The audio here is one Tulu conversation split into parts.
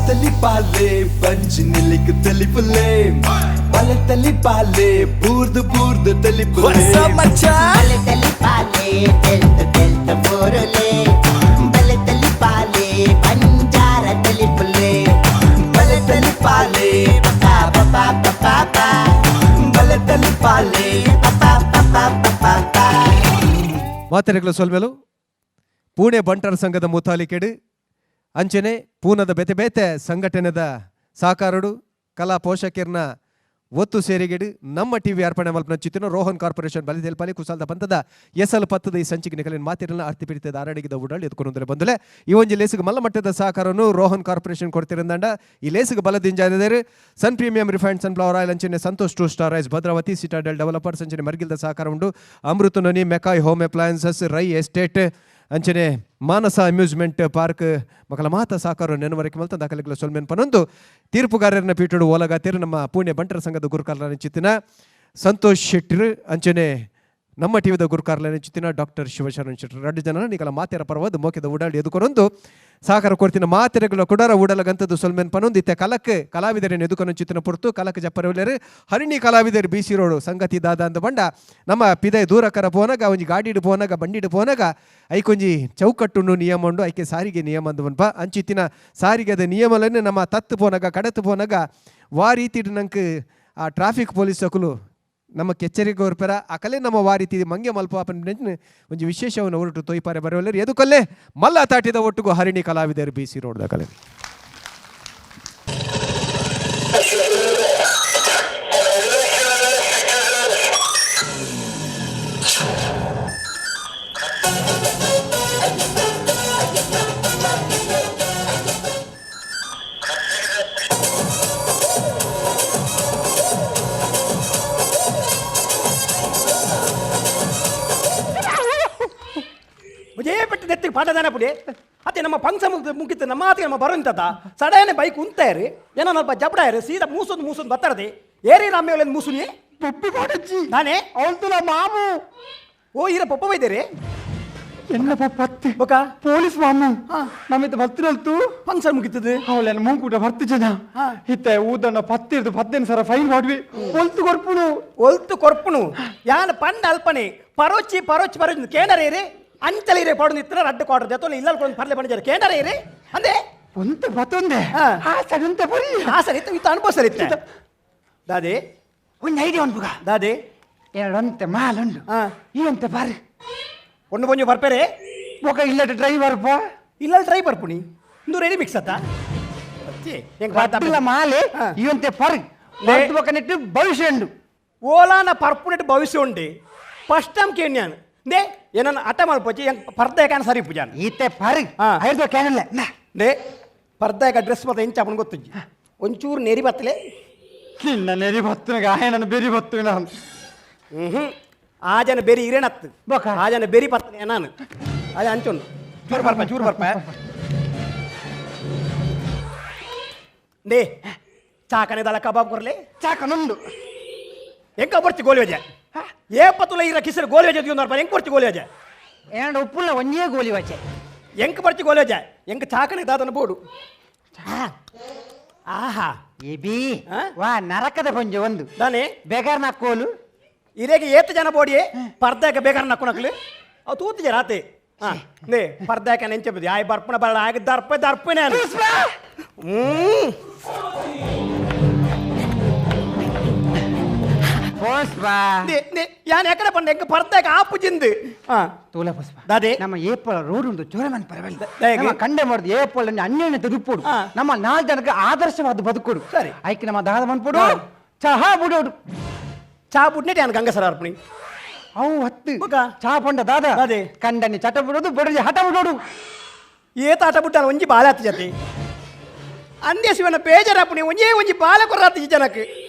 ತಲಿಪಾಲೆ ಬಂಜಿ ನಿಲಿಕ್ ತಲಿಪುಲೆ ಬಲೆ ತಲಿಪಾಲೆ ಬೂರ್ದು ಬೂರ್ದು ತಲಿಪುಲೆ. ಬಲೆ ತಲಿಪಾಲೆ ತೆಲ್ತ ತೆಲ್ತ ಬೋರುಲೆ, ಬಲೆ ತಲಿಪಾಲೆ ಬಂಜಾರ ತಲಿಪುಲೆ, ಬಲೆ ತಲಿಪಾಲೆ ಪಾ ಪಾ ಪಾ ಪಾ ಪಾ, ಬಲೆ ತಲಿಪಾಲೆ ಪಾ ಪಾ ಪಾ ಪಾ ಪಾ. ಮಾತೆರೆಗಳ ಸೊಲ್ಮೆಲು ಪುಣೆ ಬಂಟರ ಸಂಘದ ಮುತಾಲಿಕೆಡು ಅಂಚನೆ ಪೂನದ ಬೇತೆ ಬೇತೆ ಸಂಘಟನೆದ ಸಹಕಾರಡು ಕಲಾ ಪೋಷಕರ್ನ ಒತ್ತು ಸೇರಿಗೆಡು ನಮ್ಮ ಟಿವಿ ಅರ್ಪಣೆ ಮಲ್ಪನ ಚಿತ್ತಿನ ರೋಹನ್ ಕಾರ್ಪೊರೇಷನ್ ಬಲಿ ತೆಲ್ಪಾಲಿ ಕುಸಾಲ್ದ ಪಂತದ ಎಸಲ್ ಪತ್ತದ ಈ ಸಂಚಿಗೆ ನಿಕಲಿನ ಮಾತಿರಲ್ಲ ಅರ್ತಿ ಪಿಡಿತದ ಆರಡಿಗಿದ ಉಡಾಳಿ ಎದ್ಕೊಂದರೆ ಬಂದುಲೆ. ಈ ಒಂಜಿ ಲೇಸಿಗೆ ಮಲ್ಲ ಮಟ್ಟದ ಸಹಕಾರವನ್ನು ರೋಹನ್ ಕಾರ್ಪೊರೇಷನ್ ಕೊಡ್ತಿರಂದಂಡ. ಈ ಲೇಸಿಗೆ ಬಲದಿಂಜಾದಿದ್ದಾರೆ Sun premium refined sunflower oil, ಅಂಚನೆ Santosh two star rice, Bhadravati citadel developers, ಅಂಚನೆ ಮರ್ಗಿಲ್ದ ಸಹಕಾರ ಉಂಡು. ಅಮೃತ noni, McCoy home appliances, Rai estate, ಅಂಚನೆ ಮಾನಸ ಅಮ್ಯೂಸ್ಮೆಂಟ್ ಪಾರ್ಕ್ ಮಕ್ಕಳ ಮಾತ ಸಾಕಾರ ನೆನವರಕ್ಕೆ ಮಲ್ತ ದಾಖಲೆಗಳ ಸೊಲ್ಮೆನ್ ಪನೊಂದು ತೀರ್ಪುಗಾರರನ್ನ ಪೀಠಡು ಓಲಗಾತಿರು ನಮ್ಮ ಪುಣ್ಯ ಬಂಟರ ಸಂಘದ ಗುರುಕಾರ್ಲನ ಚಿತ್ತಿನ ಸಂತೋಷ್ ಶೆಟ್ಟರ್, ಅಂಚನೆ ನಮ್ಮ ಟಿವಿದ ಗುರುಕಾರ್ಲನ ಚಿತ್ತಿನ ಡಾಕ್ಟರ್ ಶಿವಶರಣ್ ಶೆಟ್ಟರ್ ಎರಡು ಜನ ನಿಕಲ ಮಾತೆರ ಪರವಾದ ಮೋಕೆದ ಉಡಾಳಿ ಎದುಕೊನೊಂದು ಸಹಕಾರ ಕೊಡ್ತಿನ ಮಾತೆರೆಗಳ ಕುಡಾರ ಉಡಲಗಂತದ್ದು ಸೊಲ್ಮೆನ್ ಪನೊಂದು. ಇತ್ತೆ ಕಲಕ್ ಕಲಾವಿದರನ್ನು ಎದುಕೊನ ಚಿತ್ತಿನ ಪೊರ್ತು ಕಲಕ್ ಜಪ್ಪರವಲ್ಲೇರು ಹರಿಣಿ ಕಲಾವಿದರು B C road ಸಂಗತಿ ದಾದ ಅಂದ ಬಂಡ. ನಮ್ಮ ಪಿದೈ ದೂರಕರ ಪೋನಾಗ ಒಂಜಿ ಗಾಡಿಡ್ ಪೋನಾಗ ಬಂಡಿಡ್ ಪೋನಾಗ ಐಕೊಂಜಿ ಚೌಕಟ್ಟುಂಡು ನಿಯಮ ಉಂಡು, ಐಕೆ ಸಾರಿಗೆ ನಿಯಮ ಅಂದು ಪನ್ಪ. ಅಂಚಿತ್ತಿನ ಸಾರಿಗೆದ ನಿಯಮಲನ್ನು ನಮ್ಮ ತತ್ತು ಪೋನಾಗ ಕಡತು ಪೋನಾಗ ವಾ ರೀತಿಡ್ ನಂಕ್ ಆ ಟ್ರಾಫಿಕ್ ಪೊಲೀಸ್ ಅಕುಲು ನಮ್ಮ ಕೆಚ್ಚರಿಗೆ ಹೊರ್ಪೆರ ಅಕಲೆ ನಮ್ಮ ವಾ ರೀತಿ ಮಂಗೆ ಮಲ್ಪ ಪನ್ಪಿನ ಒಂಜಿ ವಿಶೇಷವನ್ನು ಹೊರಟು ತೊಯ್ಪಾರೆ ಬರೋಲ್ಲರು ಎದುಕಲ್ಲೇ ಮಲ್ಲ ತಾಟಿದ ಒಟ್ಟಿಗೂ ಹರಿಣಿ ಕಲಾವಿದರು B C road ದಾಖಲೆ. ವಿಜಯಪಟ್ಟ ನೆತ್ತಿಗೆ ಪಾಠದಾನ ಪುಡಿ ಅತ್ತೆ ನಮ್ಮ ಫಂಕ್ಷನ್ ಮುಗಿತು ನಮ್ಮ ಮಾತಿಗೆ ನಮ್ಮ ಬರೋಂತದ ಸಡನ್ ಬೈಕ್ ಉಂತಾಯಿರಿ ಏನೋ ಸ್ವಲ್ಪ ಜಬಡಾಯಿರಿ ಸೀದಾ ಮೂಸೊಂದು ಮೂಸೊಂದು ಬತ್ತಾರದಿ ಏರಿ ರಾಮ್ಯ ಮೂಸುನಿ ಪಪ್ಪಿ ಕೊಡಜ್ಜಿ. ನಾನೇ. ಅವಳ್ತು ಮಾಮು. ಓ ಈರ ಪಪ್ಪ ಬೈದೇರಿ. ಎನ್ನ ಪಪ್ಪ ಅತ್ತೆ. ಬೊಕ? ಪೊಲೀಸ್ ಮಾಮು ನಮ್ಮಿತ ಬತ್ತಿರಲ್ತು. ಫಂಕ್ಷನ್ ಮುಗಿತದೆ. ಅವಳೆಲ್ಲ ಮೂಕೂಟ ಬರ್ತಿ ಜನ ಇತ್ತೆ ಊದನ್ನ ಪತ್ತಿರ್ದು 15,000 ಫೈನ್ ಮಾಡ್ವಿ ಒಲ್ತು ಕೊರ್ಪುನು. ಒಲ್ತು ಕೊರ್ಪುನು ಯಾನ್ ಪಂಡ ಅಲ್ಪನೆ ಪರೋಚಿ ಪರೋಚಿ ಪರೋಚಿ ಕೇಂದ್ರ ಏರಿ ಅಂಚಲ ಇರೆ ಪಾಡು ನಿತ್ರ ರಡ್ಡು ಕ್ವಾರ್ಟರ್ ಜೊತೆ ಇಲ್ಲ ಪರ್ಲೆ ಪಂಡ ಕೇಂದ್ರ ಏರಿ ಅಂದೆ. ಒಂತೆ ಬತ್ತೊಂದೆ. ಹಾ. ಆ ಸರಿ ಒಂತೆ ಬರಿ. ಆ ಸರಿ ಇತ್ತು ಇತ್ತು ಅನುಭವ ಸರಿ ಇತ್ತು ದಾದಿ. ಒಂದು ಐಡಿಯಾ ಉಂಟು. ದಾದಿ. ಎರಡಂತೆ ಮಾಲುಂಡು. ಹಾ. ಈ ಒಂತೆ ಬಾರಿ. ಒಂದು ಬೊಂಜು ಬರ್ಪೇರೆ. ಬೊಕ ಇಲ್ಲಟ ಡ್ರೈವರ್ ಪಾ. ಇಲ್ಲ ಟ್ರೈ ಬರ್ಪುಣಿ ಇಂದು ರೆಡಿ ಮಿಕ್ಸ್ ಅತ್ತ ಹೆಂಗ್ ಬತ್ತಿಲ್ಲ ಮಾಲೆ. ಹಾ. ಈ ಒಂತೆ ಪರ್ ಬೊಕ ನೆಟ್ಟು ಭವಿಷ್ಯ ಉಂಡು. ಓಲಾನ ಪರ್ಪುನೆಟ್ ಭವಿಷ್ಯ ಉಂಡೆ ಫಸ್ಟ್ ಟೈಮ್ ಕೇಣ್ಯಾನ್ ನೇ ಏನನ್ನ ಅಟ ಮಲ್ಪೊಚ್ಚಿ ಹೆಂಗ್ ಪರ್ದಾಯಕಾನ ಸರಿ ಪೂಜಾನ್. ಈತೆ ಪರ್. ಹಾ. ಐದು ಕ್ಯಾನಲ್ಲ. ನೇ ಪರ್ದಾಯಕ ಡ್ರೆಸ್ ಮಾತ್ರ ಎಂಚ ಅಪ್ಪನ ಗೊತ್ತುಜ್ಜಿ ಒಂಚೂರು ನೆರಿ ಬತ್ತಲೆ. ನಿನ್ನ ನೆರಿ ಬತ್ತುನ ಗಾಯನನ ಬೆರಿ ಬತ್ತು ನಾನು. ಹ್ಮ್ ಆ ಜನ ಬೆರಿ ಇರೇನತ್ತು. ಬೊಕ? ಆ ಜನ ಬೆರಿ ಬರ್ತನೆ ನಾನು ಅದೇ ಅಂಚುಂಡು ಚೂರು ಬರ್ಪ ಚೂರು ಬರ್ಪ ನೇ ಚಾಕನೆ ದಳ ಕಬಾಬ್ ಕೊರ್ಲೆ. ಚಾಕನುಂಡು. ಎಂಕ ಬರ್ತಿ ಗೋಲಿ ವಜೆ ಏ ಪತ್ತುಲ ಇರ ಕಿಸರ್ ಗೋಲಿ ವಜೆ ದಿಯೊಂದು ಎಂಕ್ ಬರ್ತಿ ಗೋಲಿ ವಜೆ. ಏನಾಡ ಉಪ್ಪುಲ್ಲ ಒಂಜೇ ಗೋಲಿ ವಚೆ. ಎಂಕ್ ಬರ್ತಿ ಗೋಲಿ ವಜೆ ಎಂಕ್ ಚಾಕನೆ ದಾದನ ಬೋಡು ಆಹಾ. ಎಬಿ. ಹಾ? ವಾ ನರಕದ ಪಂಜೆ ಒಂದು. ದಾನೆ. ಬೇಗಾರ್ ನಾಕೋಲು. ಇರೇಗೆ ಏತ್ ಜನ ಬೋಡಿಯೇ ಪರ್ದಾಕ ಬೇಕಾರೆ ನಕ್ಕು ನಕ್ಲು ಅವು ತೂತು ಜನ ಆತೆ ಹಾ ನೇ ಪರ್ದಾಕ ನೆಂಚ ಆಯ್ ಬರ್ಪಣ ಬರಲ್ಲ ಆಗ ದರ್ಪ ದರ್ಪಣೆ ಹ್ಮ್. ಪುಷ್ಪ. ನೇ ನೇ ಯಾನ್ ಎಕಡೆ ಪಂಡ ಎಂಕ್ ಪರ್ದಾಕ ಆಪು ಜಿಂದು ಹಾ. ತೂಲ ಪುಷ್ಪ. ದಾದೆ. ನಮ್ಮ ಏಪಳ ರೋಡ್ ಉಂಟು ಚೋರಮನ್ ಪರವಾಗಿಲ್ಲ. ದಯಗೆ. ನಮ್ಮ ಕಂಡೆ ಮಾಡುದು ಏಪಳ ಅನ್ಯೋನ್ಯತೆ ತುಡುಪೋಡು. ಹಾ. ನಮ್ಮ ನಾಲ್ ಜನಕ್ಕೆ ಆದರ್ಶವಾದ ಬದುಕೋಡು. ಸರಿ. ಐಕ್ ನಮ್ಮ ದಾದ ಮನ್ಪೋಡು. ಹಾ. ಚಹಾ ಬುಡೋಡು. ಚಾ ಬುಡ್ನೆಟ್ ಯಾನ್ ಗಂಗಸರ ಅರ್ಪಣಿ. ಅವು ಹತ್ತು. ಬೊಕ? ಚಹಾ ಪಂಡ ದಾದ. ದಾದೆ. ಕಂಡನಿ ಚಟ ಬಿಡೋದು ಬಡೋದು ಹಠ ಬಿಡೋಡು. ಏತ ಆಟ ಬುಟ್ಟಾನ ಒಂಜಿ ಬಾಲ ಆತು ಜತೆ ಅಂದೇ ಶಿವನ ಬೇಜಾರಪ್ಪಣಿ ಒಂಜೇ ಒಂಜಿ ಬಾಲ ಕೊರ್ರಾತು ಈ ಜನಕ್ಕೆ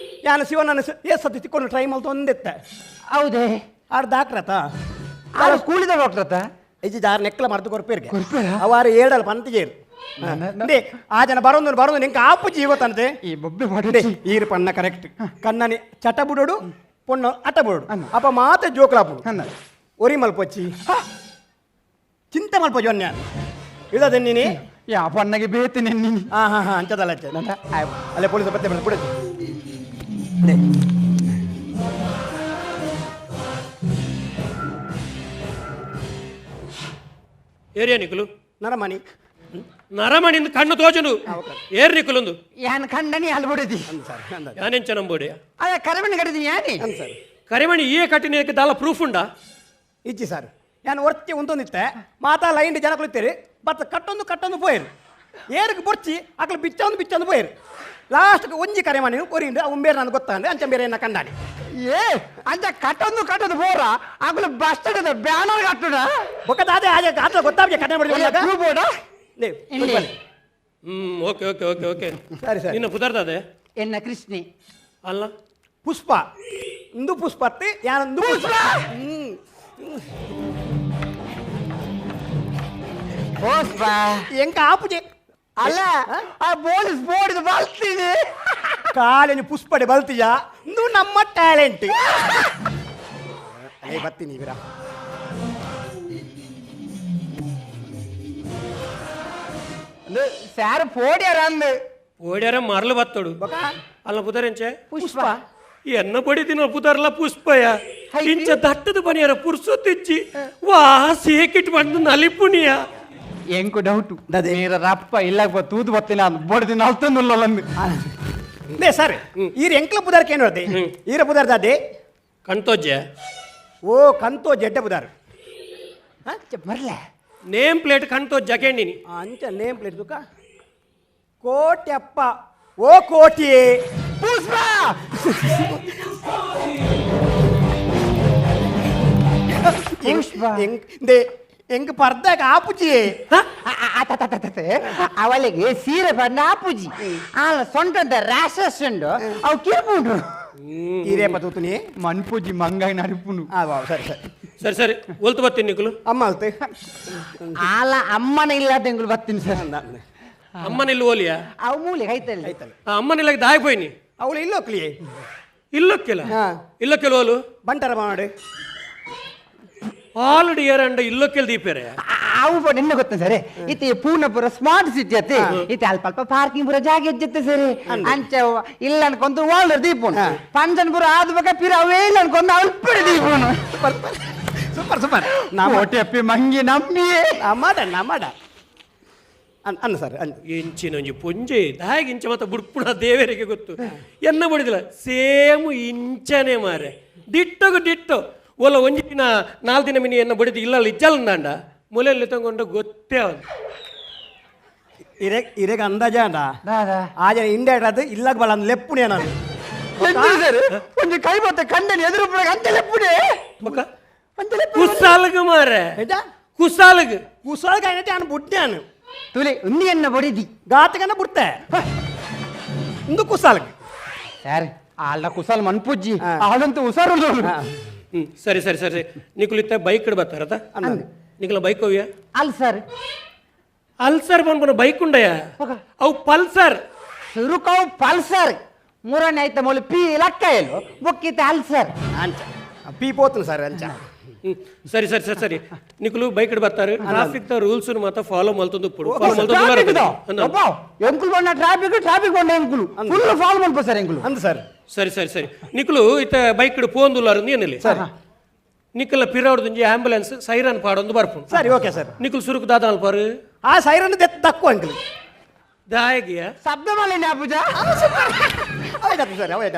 ಯಾನ ಶಿವನನ್ನ ಏ ಸತಿ ತಿಕ್ಕೊಂಡು ಟ್ರೈ ಮಲ್ತು ಒಂದೆತ್ತ. ಹೌದೇ. ಆರ್ ದಾಕ್ರತ. ಆರು ಕೂಲಿದ ಡಾಕ್ಟರ್ ಅತ್ತ. ಇಜ್ಜಿ ಜಾರ್ ನೆಕ್ಕಲ ಮರ್ದು ಕೊರ್ಪೇರ್ಗೆ. ಕೊರ್ಪೇರಾ? ಅವಾರು ಏಡಲ್ ಪಂತಿಗೇರು. ನ- they ಆ ಜನ ಬರೋದು ಬರೋದು ನಿಂಗೆ ಆಪು ಜೀವತಂತೆ. ಈ ಬೊಬ್ಬೆ they, ಮಾಡಿ. ಈರು ಪನ್ನ ಕರೆಕ್ಟ್ ಕಣ್ಣನಿ ಚಟ ಬುಡೋಡು ಪೊಣ್ಣು ಅಟ ಬುಡೋಡು. ಅನ್ನ. ಅಪ್ಪ ಮಾತ ಜೋಕ್ಲಾಪುಡು. ಅನ್ನ. ಒರಿ ಮಲ್ಪೊಚ್ಚಿ ಚಿಂತೆ ಮಲ್ಪೊಚ್ಚಿ ಒನ್ಯ ಇಲ್ಲದೆ ನೀನಿ ಯಾ ಪಣ್ಣಗೆ ಬೇತೆ ನಿನ್ನಿ. ಹಾ ಹಾ ಹಾ ಅಂಚದಲ್ಲ ಅಲ್ಲೇ ಪೊಲೀಸ್ ಬತ್ತೆ ಬಿಡ. ಏರಿಯಾ ನಿಕುಲು ನರಮಣಿ. ನರಮಣಿ ಕಣ್ಣು ತೋಜನು ಏರ್ ನಿಕುಲೊಂದು ಯಾನ್ ಕಂಡನಿ ಅಲ್ಲಿ ಬಿಡದಿ. ಯಾನೆಂಚ ನಂಬೋಡಿ ಅದ ಕರಮಣಿ ಕಡಿದಿ ಯಾನಿ ಸರ್. ಕರಿಮಣಿ ಈ ಕಟ್ಟಿನ ದಾಲ ಪ್ರೂಫ್ ಉಂಡಾ? ಇಜ್ಜಿ ಸರ್, ಯಾನ್ ಒರ್ತಿ ಉಂತೊಂದಿತ್ತೆ ಮಾತಾ ಲೈನ್ ಜನ ಕುಳಿತೀರಿ ಬತ್ತ ಕಟ್ಟೊಂದು ಕಟ್ಟೊಂದು ಪೋಯಿರು ಏರಿಗೆ ಬೊರ್ಚಿ ಅಕ್ಲು ಬಿಚ್ಚೊಂದು ಬಿಚ್ಚೊಂದು ಪೋಯಿರು ಲಾಸ್ಟ್ಗೆ ಒಂಜಿ ಕರೆಮಣಿ ಕೊರಿಂಡು ಅವು ಬೇರೆ ನಾನು ಗೊತ್ತಾಂಡೆ ಅಂಚ ಬೇರೆ ಏನ ಕಂಡಾಡಿ. ಏ ಅಂಚ ಕಟ್ಟೊಂದು ಕಟ್ಟೊಂದು ಪೋರ ಅಕ್ಲು bus stand banner ಕಟ್ಟುಡ ಬೊಕ್ಕ ಅದೇ ಅದೇ ಆತ ಗೊತ್ತಾಗ ಕಟ್ಟೆ ಬೋಡ. Okay okay okay okay ಸರಿ ಸರಿ. ನಿನ್ನ ಪುದರ್ದದೆ? ಎನ್ನ ಕೃಷ್ಣಿ ಅಲ್ಲ ಪುಷ್ಪ ಇಂದು ಪುಷ್ಪ ಅತ್ತಿ ಯಾನಂದು ಪುಷ್ಪ. ಪುಷ್ಪ ಎಂಕ ಆಪುಜೆ ಅಲ್ಲ ಆ ಪೊಲೀಸ್ ಬೋರ್ಡ್ ಬಲ್ತಿದೆ ಕಾಲೇಜು ಪುಷ್ಪಡೆ ಬಲ್ತಿಯ ಇಂದು ನಮ್ಮ ಟ್ಯಾಲೆಂಟ್. ಅಲ್ಲೇ ಬರ್ತೀನಿ ಇವರ. ಸಾರ್ ಪೋಡ್ಯಾರ ಅಂದು ಪೋಡ್ಯಾರ ಮರಳು ಬತ್ತೋಡು ಅಲ್ಲ ಪುದರೆಂಚೆ ಪುಷ್ಪ ಎನ್ನ ಬಡಿದಿನ ಪುದರ್ಲ ಪುಷ್ಪಯ ಇಂಚ ದಟ್ಟದ ಬನಿಯರ ಪುರ್ಸೊತ್ತಿಚ್ಚಿ ವಾ ಸೇಕಿಟ್ ಬಂದು ನಲಿಪುಣಿಯ. ಎಂಕು ಡೌಟು ನೀರ ರಪ್ಪ ಇಲ್ಲ ತೂದು ಬತ್ತಿನ ಬಡ್ದಿನ ಅಲ್ತಂದುಲ್ಲಂದು. ಲೇ ಸರ್ ಈರ ಎಂಕ್ಲ ಪುದಾರ್ಕೆ ಏನು ಹೇಳ್ತಿ? ಈರ ಪುದಾರ್ ದಾದೆ ಕಣ್ತೋಜ್ಜೆ. ಓ ಕಂತೋ ಜಡ್ಡ ಪುದಾರ್ ಮರ್ಲೆ ನೇಮ್ ಪ್ಲೇಟ್ ಕಣ್ತೋಜ್ಜ ಕೇಂಡಿನಿ ಅಂಚ ನೇಮ್ ಪ್ಲೇಟ್ ದುಕ್ಕ ಕೋಟ್ಯಪ್ಪ ಓ ಕೋಟಿ ಪುಷ್ಪ. ಪುಷ್ಪ ಎಂಕ್ ಪರ್ದಾಗ ಆಪುಜಿ ಅವಳಿಗೆ ಸೀರೆ ಬಣ್ಣ ಆಪುಜಿ ಆಲ ಸೊಂಟದ ರ್ಯಾಶಸ್ ಉಂಡು ಅವು ಕಿರ್ಪುಂಡು. ಈರೇಪ ತೂತುನಿ ಮನ್ಪೂಜಿ ಮಂಗಾಯಿ ನಡಿಪುಂಡು. ಸರಿ ಸರಿ ಸರಿ ಸರಿ ಒಲ್ತು ಬರ್ತೀನಿ ನಿಕುಲು. ಅಮ್ಮ ಅಲ್ತೆ ಆಲ ಅಮ್ಮನ ಇಲ್ಲ ತಿಂಗಳು ಬರ್ತೀನಿ ಸರ್. ಅಮ್ಮನ ಇಲ್ಲಿ ಓಲಿಯಾ? ಅವು ಮೂಲೆ ಐತಲ್ಲ ಅಮ್ಮನ ಇಲ್ಲ ದಾಯಿ ಪೋಯ್ನಿ ಅವಳು ಇಲ್ಲೋಕ್ಲಿಯೇ ಇಲ್ಲೊಕ್ಕೆಲ್ಲ ಇಲ್ಲೊಕ್ಕೆಲ್ಲ ಓಲು ಬಂಟರ ಮಾಡಿ ಆಲ್ರೆಡಿ ಏರಂಡ ಇಲ್ಲೊಕ್ಕೆಲ್ ದೀಪೇರೆ ಅವು ಪೋ ನಿನ್ನ ಗೊತ್ತ ಸರ್ ಇತ್ತೆ ಪೂನಪುರ ಸ್ಮಾರ್ಟ್ ಸಿಟಿ ಅತ್ತೆ ಇತ್ತೆ ಅಲ್ಪ ಅಲ್ಪ ಪಾರ್ಕಿಂಗ್ ಪೂರ ಜಾಗ ಎಜ್ಜತ್ತೆ ಸರಿ ಅಂಚ ಇಲ್ಲ ಅನ್ಕೊಂತ ಓಲ್ಡ್ ದೀಪುನು ಪಂಚನ್ಪುರ ಆದ ಬಕ ಪಿರ ಅವೇ ಇಲ್ಲ ಅನ್ಕೊಂದು ಅಲ್ಪಡೆ ದೀಪುನು. ಸೂಪರ್ ಸೂಪರ್ ಕೋಟೆ ಅಪ್ಪಿ ಮಂಗಿ ನಂಬಿಯೇ ನಮ್ಮಡ ನಮ್ಮಡ ಅನ್ನ ಸರ್ ಅನ್ನ. ಎಂಚಿನ ಒಂಜಿ ಪೊಂಜೆ ದಾಯಿಗೆ ಇಂಚ ಮತ್ತ ಬುಡ್ಪುಣ ದೇವರಿಗೆ ಗೊತ್ತು ಎನ್ನ ಬಡಿದಿಲ್ಲ ಸೇಮ್ ಇಂಚನೆ ಮಾರೆ ದಿಟ್ಟಗು ದಿಟ್ಟು ಒಲ್ಲ ಒಂಜಿ ದಿನ ನಾಲ್ಕು ದಿನ ಮಿನಿ ಎನ್ನ ಬಡಿದು ಇಲ್ಲ ಇಜ್ಜಲ್ದಾಂಡ ಮೊಲೆಯಲ್ಲಿ ತಗೊಂಡು ಗೊತ್ತೇ ಅವನು. ಇರೆ ಇರೆಗೆ ಅಂದಾಜ ಆ ಜನ ಇಂಡಿಯಾ ಅದು ಇಲ್ಲಾಗ ಬಲ್ಲ ಲೆಪ್ಪುಣೆ ನಾನು ಸರ್ ಒಂಜಿ ಕೈ ಬತ್ತ ಕಂಡನಿ ಎದುರು ಅಂಚ ಲೆಪ್ಪುಣೆ ಕುಸಾಲಗ ಮಾರೆ ಕುಸಾಲಗ ಕುಸಾಲಗ అయినట్టు ఆయన బుట్టాను ತುಲೆ ಉನ್ನಿ ಎನ್ನ ಬಡಿದಿ ಗಾತಕನ್ನ ಬುಡ್ತೆ ಇಂದು ಕುಸಾಲಗ ಸರ್ ಆಲ್ಡ ಕುಸಾಲ್ ಮನ್ಪುಜ್ಜಿ ಆಳಂತೂ ಹುಷಾರು. ಸರಿ ಸರಿ ಸರಿ ನಿಕುಲಿತ್ತ ಬೈಕ್ ಬರ್ತಾರತ ನಿಕಲ ಬೈಕ್ ಹೋವಿಯಾ? ಅಲ್ಸರ್ ಅಲ್ಸರ್ ಬಂದ್ಬನ ಬೈಕ್ ಉಂಡಯ್ಯ ಅವು ಪಲ್ಸರ್ ಸುರುಕವು ಪಲ್ಸರ್ ಮೂರನೇ ಆಯ್ತ ಮೂಲ ಪಿ ಲಕ್ಕ ಎಲ್ಲು ಬೊಕ್ಕಿತ ಅಲ್ಸರ್ ಅಂಚ ಪಿ ಪೋತನು ಸರ್ ಅಂಚ. ಸರಿ ಸರಿ ಸರಿ ಸರಿ ನಿಕುಲು ಬೈಕ್ ಬರ್ತಾರೆ ಟ್ರಾಫಿಕ್ ರೂಲ್ಸ್ ಮಾತ್ರ ಫಾಲೋ ಮಲ್ತೊಂದು ಎಂಕುಲು ಬಣ್ಣ ಟ್ರಾಫಿಕ್ ಟ್ರಾಫಿಕ್ ಬಣ್ಣ ಎಂಕುಲು ಫುಲ್ ಫಾಲೋ ಮಲ್ಪ ಸರ್ ಎಂಕುಲು ಅಂದ ಸರ್. ಸರಿ ಸರಿ ಸರಿ ನಿಕುಲು ಇತ್ತ ಬೈಕ್ ಪೋಂದುಲ್ಲಾರು ಏನಲ್ಲಿ ಸರಿ ನಿಕಲ ಪಿರವಡ್ದುಂಜಿ ಆಂಬುಲೆನ್ಸ್ ಸೈರನ್ ಪಾಡೊಂದು ಬರ್ಪುಂಡು. ಸರಿ ಓಕೆ ಸರ್. ನಿಕುಲು ಸುರುಕು ದಾದ ಅಲ್ಪಾರು ಆ ಸೈರನ್ ದಕ್ಕು ಅಂಕಲ್ ದಾಯಗಿಯ ಶಬ್ದ ಮಾಲಿನ್ಯ ಪೂಜಾ ಸರ್ ಅವೇ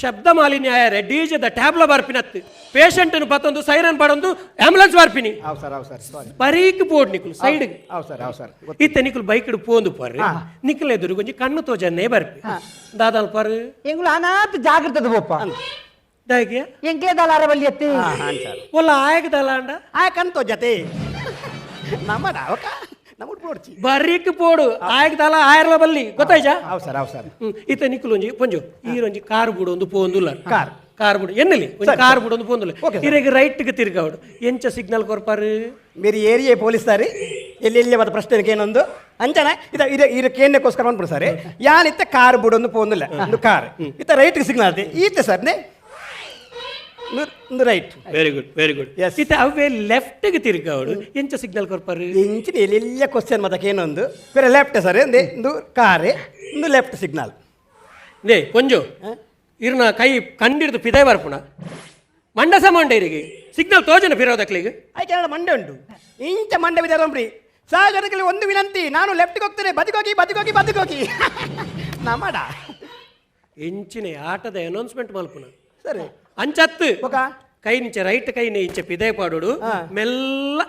ಶಬ್ದ ಮಾಲಿನ್ಯ ಆಯಾರೆ ಡಿಜೆದ ಟ್ಯಾಬ್ಲ ಬರ್ಪಿನತ್ತು ಪೇಷಂಟ್ ಪತ್ತೊಂದು ಸೈರನ್ ಪಾಡೊಂದು ಆಂಬುಲೆನ್ಸ್ ಬರ್ಪಿನಿ. ಅವ್ ಸರ್ ಅವ್ ಸರ್ ಸಾರಿ. ಬರೀಕ್ ಬೋರ್ಡ್ ನಿಕುಲು ಸೈಡ್. ಅವ್ ಸರ್ ಅವ್ ಸರ್. ಇತ್ತ ನಿಕುಲು ಬೈಕ್ ಪೋಂದು ಪರ್ರಿ ನಿಕುಲು ಎದುರು ಕೊಂಚ ಕಣ್ಣು ತೋಜನ್ನೇ ಬರ್ಪಿ ದಾದ ಅಲ್ಪಾರು ಎಂಗುಲು ಅನಾಥ ಜಾಗೃತದ ಬೋಪ ದಾಯಗಿಯ ಎಂಕ್ಲೆ ದಲಾರ ಬಲ್ಲಿ ಅತ್ತೆ ಸರ್. ಒಲ್ಲ ಆಯಗ ದಲಾಂಡ ಆ ಕಣ್ಣು ತೋಜತೆ ನಮ್ಮಡ ಅವಕ ನಮ್ಮಡು ಪೋಡ್ಚಿ ಬರೀಕ್ ಪೋಡು ಆಯಗ ದಲ ಆಯರ್ಲ ಬಲ್ಲಿ ಗೊತ್ತಾಯ್ಜಾ? ಅವ್ ಸರ್ ಅವ್ ಸರ್. ಇತ್ತ ನಿಕುಲು ಒಂಜಿ ಪೊಂಜು ಈರೊಂಜಿ ಕಾರ್ ಬುಡು ಒಂದು ಪೋಂದುಲ್ಲ ಕಾರ್ ಕಾರ್ ಬುಡು ಎನ್ನಲಿ ಒಂಜಿ ಕಾರ್ ಬುಡು ಒಂದು ಪೋಂದುಲ್ಲ ಓಕೆ ಸರ್. ಇರೆಗ್ ರೈಟ್ ಗೆ ತಿರ್ಗಾವಡು ಎಂಚ ಸಿಗ್ನಲ್ ಕೊರ್ಪಾರು మీరు ಏರಿಯಾ ಪೊಲೀಸ್ ಸಾರಿ ಎಲ್ಲಿ ಎಲ್ಲಿ ಅವತ್ತು ಪ್ರಶ್ನೆ ಏನೊಂದು ಅಂಚನ ಇದ ಇದೆ ಈ ಕೇಂದ್ರಕ್ಕೋಸ್ಕರ ಬಂದ್ಬಿಡು ಸರ್ ಯಾನಿತ್ತ ಕಾರ್ ಬುಡೊಂದು ಪೋಂದಿಲ್ಲ ಒಂದು ಕಾರ್ ಇತ್ತ ರೈಟ್ಗೆ ಸಿಗ್ನಲ್ ಆಯ್ತು ಈತ ಸರ್ ನೇ Right. Very good, very good. Yes. ಇತ್ತೆ ಅವೇ ಲೆಫ್ಟ್ ಗೆ ತಿರ್ಗಾವಡು ಎಂಚ ಸಿಗ್ನಲ್ ಕೊರ್ಪರು? ಇಂಚಿನ ಎಲ್ಲಿಯ ಕ್ವಶನ್ ಮತಕ್ಕೆ ಏನೊಂದು ಬೇರೆ ಲೆಫ್ಟ್ ಸರ್ ಇಂದು ಕಾರೆ ಇಂದು ಲೆಫ್ಟ್ ಸಿಗ್ನಲ್. ನೇ ಕೊಂಜು ಇರ್ನ ಕೈ ಕಂಡಿಡ್ದು ಪಿದಾಯ್ ಬರ್ಪುಣ ಮಂಡಸ ಮಂಡ ಇರಿಗೆ ಸಿಗ್ನಲ್ ತೋಜನ ಫಿರೋದಕ್ಲಿಗೆ. ಆಯ್ಕೆ ಮಂಡೆ ಉಂಟು ಇಂಚ ಮಂಡೆ ಬಿದ್ದಾರಂಬ್ರಿ ಸಾಗರಕ್ಕೆ ಒಂದು ವಿನಂತಿ, ನಾನು ಲೆಫ್ಟ್ಗೆ ಹೋಗ್ತೇನೆ, ಬದಿಗೋಗಿ ಬದಿಗೋಗಿ ಬದಿಗೋಗಿ ನಮ್ಮಡ. ಇಂಚಿನ ಆಟದ ಅನೌನ್ಸ್ಮೆಂಟ್ ಮಲ್ಪುನ. ಸರಿ. ಅಂಚತ್ತು. ಬೊಕ? ಕೈ ನಿಂಚ ರೈಟ್ ಕೈ ಇಂಚ ಪಿದಾಯ್ ಪಾಡೋಡು ಮೆಲ್ಲ.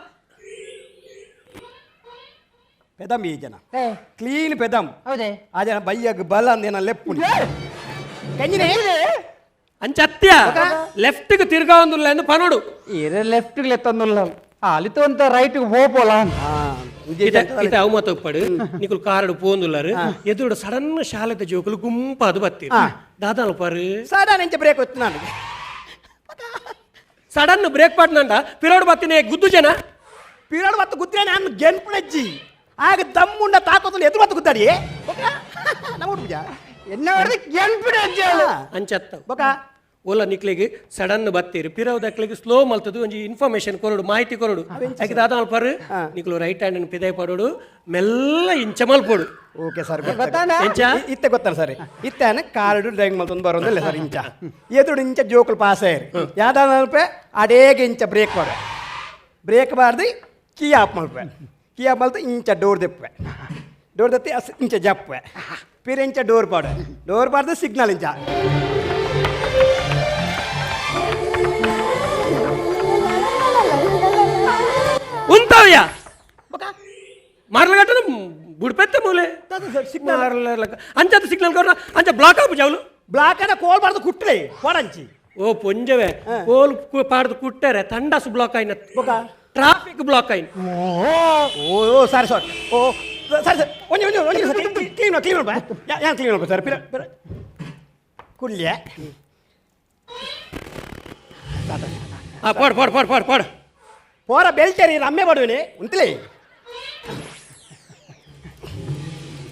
ಪೆದಂ ಈ ಜನ ಕ್ಲೀನ್ ಪೆದಂ. ಹೌದೇ? ಆ ಜನ ಬೈಯಗ್ ಬಲ ಅಂದೇನ ಲೆಪ್ಪುನಿ ಕಂಜಿನೇ. ಅಂಚತ್ಯ ಲೆಫ್ಟ್ ಗೆ ತಿರ್ಗಾ ಒಂದುಲ್ಲ ಎಂದು ಪನೋಡು. ಇರ ಲೆಫ್ಟ್ ಲೆತ್ತೊಂದುಲ್ಲ ಅಲಿತು ಅಂತ ರೈಟ್ ಹೋಪೋಲ. ಇತ ಅವು ಮತ ಉಪ್ಪಡು ನಿಕುಲು ಕಾರಡು ಪೋಂದುಲ್ಲಾರು ಎದುರುಡು ಸಡನ್ ಶಾಲೆದ ಜೋಕುಲು ಗುಂಪಾದು ಬತ್ತೀರು ದಾದಾಲು ಪಾರು. ಸಡನ್ ಇಂಚ ಬ್ರೇಕ್ ಹೊತ್ತು ನಾನು. ಸಡನ್ ಬ್ರೇಕ್ ಪಾಡ್ನಂಡ ಪಿರೋಡು ಬತ್ತಿನ ಗುದ್ದು ಜನ. ಪೀರಡ್ ಬತ್ತು ಗುದ್ರೆ ನಾನು ಗೆನ್ಪುಣಜ್ಜಿ ಆಗ ದಮ್ಮುಂಡ ತಾಕೋತಲು ಎದುರು ಬತ್ತು ಗುದ್ದಾಡಿ ನಮ್ಮ ಉಡುಪುಜ ಎನ್ನ ಗೆಲ್ಪಿಡ. ಅಂಚತ್ತ. ಬೊಕ? ಓಲ ನಿಕ್ಲಿಗೆ ಸಡನ್ ಬತ್ತೀರು ಪಿರವದಕ್ಲಿಗೆ ಸ್ಲೋ ಮಲ್ತದು ಒಂಜಿ ಇನ್ಫಾರ್ಮೇಶನ್ ಕೊರಡು ಮಾಹಿತಿ ಕೊರಡು ಆಕೆ ದಾದಾಲು ಪಾರು ನಿಕ್ಲು ರೈಟ್ ಹ್ಯಾಂಡ್ ಪಿದಾಯ್ ಪಾಡೋಡು ಮೆಲ್ಲ ಇಂಚ ಮಲ್ಪೋಡು. Okay sir. ಗೊತ್ತಾನ? ಎಂಚ? ಇತ್ತೆ ಗೊತ್ತಲ್ಲ ಸರ್, ಇತ್ತೆ ಕಾರಡು ಡ್ರೈವಿಂಗ್ ಮಲ್ತೊಂದು ಬರೋದಿಲ್ಲ ಸರ್. ಇಂಚ ಎದುರು ಇಂಚ ಜೋಕುಲು ಪಾಸ್ ಆಯ್ರಿ ಯಾವ್ದಾದ ಅಡೇಗೆ ಇಂಚ ಬ್ರೇಕ್ ಮಾಡ ಬ್ರೇಕ್ ಬಾರ್ದು ಕೀ ಆಫ್ ಮಲ್ಪೆ ಕೀ ಆಫ್ ಮಲ್ತು ಇಂಚ ಡೋರ್ ದೆಪ್ಪೆ ಡೋರ್ ದತ್ತಿ ಅಸ್ ಇಂಚ ಜಪ್ಪೆ ಪಿರ ಇಂಚ ಡೋರ್ ಪಾಡ ಡೋರ್ ಬಾರ್ದು ಸಿಗ್ನಲ್ ಇಂಚ. ಉಂತಾವ್ಯ ಮಾರ್ಲಗಟ್ಟನ ಬುಡ್ಪೆತ್ತ ಮೂಲೆ. ಸಿಗ್ನಲ್. ಅಂಚದ ಸಿಗ್ನಲ್ ಕೊರ ಅಂಚ ಬ್ಲಾಕ್ ಆಪು ಜಾವ್ಲು. ಬ್ಲಾಕ್ ಅನ್ನ ಕೋಲ್ ಬಾರ್ದು ಕುಟ್ಲೆ ಕೊಡಂಚಿ. ಓ ಪೊಂಜವೆ ಕೋಲ್ ಪಾಡ್ದು ಕುಟ್ಟರೆ ತಂಡಾಸು ಬ್ಲಾಕ್ ಆಯ್ನ. ಬೊಕ? Traffic block ಆಯ್ನ. ಓ ಓ ಸಾರಿ ಸಾರಿ ಓ ಸರಿ ಸರ್ ಒಂಜಿ ಒಂಜಿ ಒಂಜಿ ಸರ್ ಕ್ಲೀನ್ ಕ್ಲೀನ್ ಬಾ ಯಾನ್ ಕ್ಲೀನ್ ಸರ್ ಪಿರ ಪಿರ ಕುಲ್ಯ. ಆ ಪೋಡ್ ಪೋಡ್ ಪೋಡ್ ಪೋಡ್ ಪೋಡ್. ಪೋರ ಬೆಲ್ಚರಿ ರಮ್ಮೆ ಬಡುವನೆ ಉಂತಲೇ.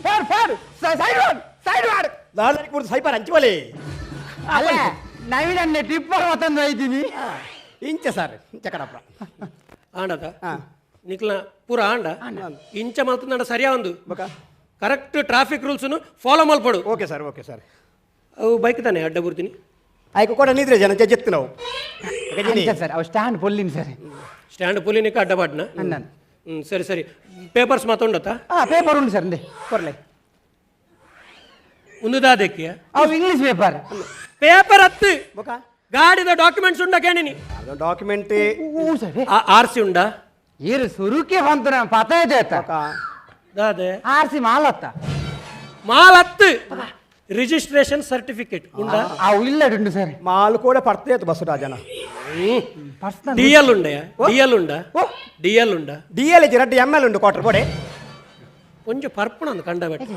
ಫಾರ್ ಫಾರ್ ಸೈಡ್ ವಾಡ್ ಸೈಡ್ ವಾಡ್. ದಾದಾರಿ ಕುಡ್ದು ಸೈಪಾರ್ ಹಂಚುವಲೆ. ಅಲ್ಲ ನವೀನ್ ಟಿಪ್ಪರ್ ಮತ್ತೊಂದು ಐತೀನಿ. ಇಂಚ ಸರ್ ಇಂಚ ಕಡಪ್ಪ. ಆಂಡದ ನಿಕ್ಲ ಪೂರ ಆಂಡ ಇಂಚ ಮಲ್ತಂಡ ಸರಿಯಾ ಒಂದು ಬೊಕ? ಕರೆಕ್ಟ್ ಟ್ರಾಫಿಕ್ ರೂಲ್ಸ್ ಫಾಲೋ ಮಲ್ಪಡು. Okay sir okay sir. ಅವು ಬೈಕ್ ತಾನೆ ಅಡ್ಡ ಬರ್ತೀನಿ. ಆಯ್ಕೆ ಕೂಡ ನಿದ್ರೆ ಜನ ಜೆತ್ತು ನಾವು. ಸರ್ ಅವು ಸ್ಟ್ಯಾಂಡ್ ಪೊಲ್ಲಿನ ಸರ್. ಸ್ಟ್ಯಾಂಡ್ ಪುಲಿನಿಕ ಅಡ್ಡ ಬಾಡ್ನ. ಅಣ್ಣನ್. ಹ್ಮ್ ಸರಿ ಸರಿ ಪೇಪರ್ಸ್ ಮಾತೊಂಡತ್ತ? ಆ ಪೇಪರ್ ಉಂಟು ಸರ್ ಅಂದೆ. ಕೊರ್ಲೆ. ಉಂದುದಾದಕ್ಕೆ ಅವು ಇಂಗ್ಲಿಷ್ ಪೇಪರ್. ಪೇಪರ್ ಹತ್ತು. ಬೊಕ? ಗಾಡಿದ ಡಾಕ್ಯುಮೆಂಟ್ಸ್ ಉಂಡ ಕೇಳಿನಿ. ಅದು ಡಾಕ್ಯುಮೆಂಟ್. ಸರ್. ಆರ್ ಸಿ ಉಂಡ? ಇರು ಸುರುಕೆ ಬಂತು ನಾನು ಪತ ಆಯ್ತ. ದಾದೆ ಆರ್ ಸಿ ಮಾಲತ್ತ. ಮಾಲ್ ಹತ್ತು ರಿಜಿಸ್ಟ್ರೇಷನ್ ಸರ್ಟಿಫಿಕೇಟ್ ಉಂಡ? ಅವು ಇಲ್ಲ ಉಂಟು ಸರ್. ಮಾಲ್ ಕೂಡ ಪಡ್ತೇ ಆಯ್ತು ಬಸ್ಸು ರಾಜನ. ಪರ್ಸನಲ್. ಡಿ ಎಲ್ ಉಂಡ? ಡಿ ಎಲ್ ಉಂಡ? ಡಿ ಎಲ್ ಉಂಡ? ಡಿ ಎಲ್ ರಡ್ಡು ಎಮ್ ಎಲ್ ಉಂಡು ಕ್ವಾರ್ಟರ್ ಕೊಡೆ. ಕೊಂಚ ಪರ್ಪಣ ಒಂದು ಕಂಡ ಬೆಟ್ಟ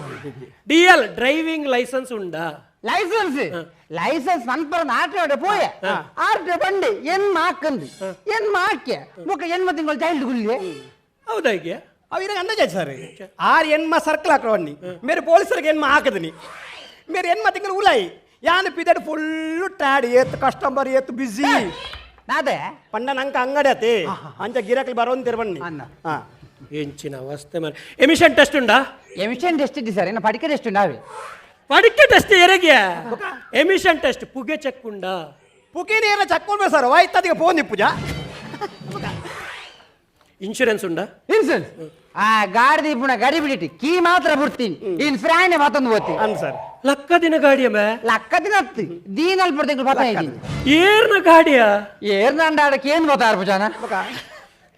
ಡಿ ಎಲ್ ಡ್ರೈವಿಂಗ್ ಲೈಸೆನ್ಸ್ ಉಂಡಾ? ಲೈಸೆನ್ಸ್ ಲೈಸೆನ್ಸ್ ಮನ್ಪರ ಆಟೋ ಪೋಯೆ ಆಟೋ ಬಂಡಿ ಎನ್ ಮಾಕಂದು ಎನ್ ಮಾಕೆ ಮುಖ ಎನ್ಮ ತಿಂಗಳು ಚೈಲ್ಡ್ ಗುಲ್ಲಿ. ಹೌದಾಗ್ಯ? ಅವು ಇರಾಗ ಅಂದಾಜ್ ಆಯ್ತು ಸರ್ ಆರ್ ಎನ್ಮ ಸರ್ಕಲ್ ಹಾಕೋಣ್ಣಿ ಮೇರೆ ಪೊಲೀಸರಿಗೆ ಎನ್ಮ ಹಾಕದನಿ ಮೇರೆ ಎನ್ಮ ತಿಂಗಳು ಉಲಾಯಿ ಯಾನ್ ಪಿದಡ್ ಫುಲ್ಲು ಟ್ಯಾಡ್ ಏತ್ ಕಸ್ಟಮರ್ ಏತ್ ಬಿಸಿ. ನಾದೇ ಪಂಡ ನಂಕ ಅಂಗಡಿ ಆತಿ ಅಂಚ ಗಿರಾಕಿ ಬರೋನ್ ಬನ್ನಿ. ಅನ್ನ. ಹಾ. ಎಂಚಿನ ಅವಸ್ಥೆ ಮಾರೆ. ಎಮಿಷನ್ ಟೆಸ್ಟ್ ಉಂಡಾ? ಎಮಿಷನ್ ಟೆಸ್ಟ್ ಇದ್ದಿ ಸರ್ ಇನ್ನು ಪಡಿಕೆ ಟೆಸ್ಟ್ ಉಂಡಾವೆ. ಪಡಿಕೆ ಟೆಸ್ಟ್ ಎರೆಗ್ಯ ಎಮಿಷನ್ ಟೆಸ್ಟ್ ಪುಗೆ ಚೆಕ್ ಉಂಡಾ? ಪುಕೇನ ಏನ ಚೆಕ್ ಮಾಡ್ಬೇಕು ಸರ್ ವಾಯ್ತು ಅದಕ್ಕೆ ಫೋನ್ ಇಪ್ಪುಜ. ಇನ್ಶೂರೆನ್ಸ್ ಉಂಡಾ? ಇನ್ಸೂರೆನ್ಸ್ ಆ ಗಾಡಿ ದೀಪುಣ ಗಡಿ ಬಿಡಿಟಿ ಕೀ ಮಾತ್ರ ಬಿಡ್ತೀನಿ ಇನ್ ಫ್ರಾನೆ ಮತ್ತೊಂದು ಹೋತಿ. ಅನ್ ಸರ್. ಲಕ್ಕ ದಿನ ಗಾಡಿಯ ಮೇ. ಲಕ್ಕ ದಿನ ಹತ್ತು ದೀನಲ್ ತಿಂಗಳು ಪತ್ತ ಇದ್ದೀನಿ. ಏರ್ನ ಗಾಡಿಯ? ಏರ್ನಂಡ ಆಡಕ್ಕೆ ಏನ್ ಗೊತ್ತಾರ ಪುಜಾನ.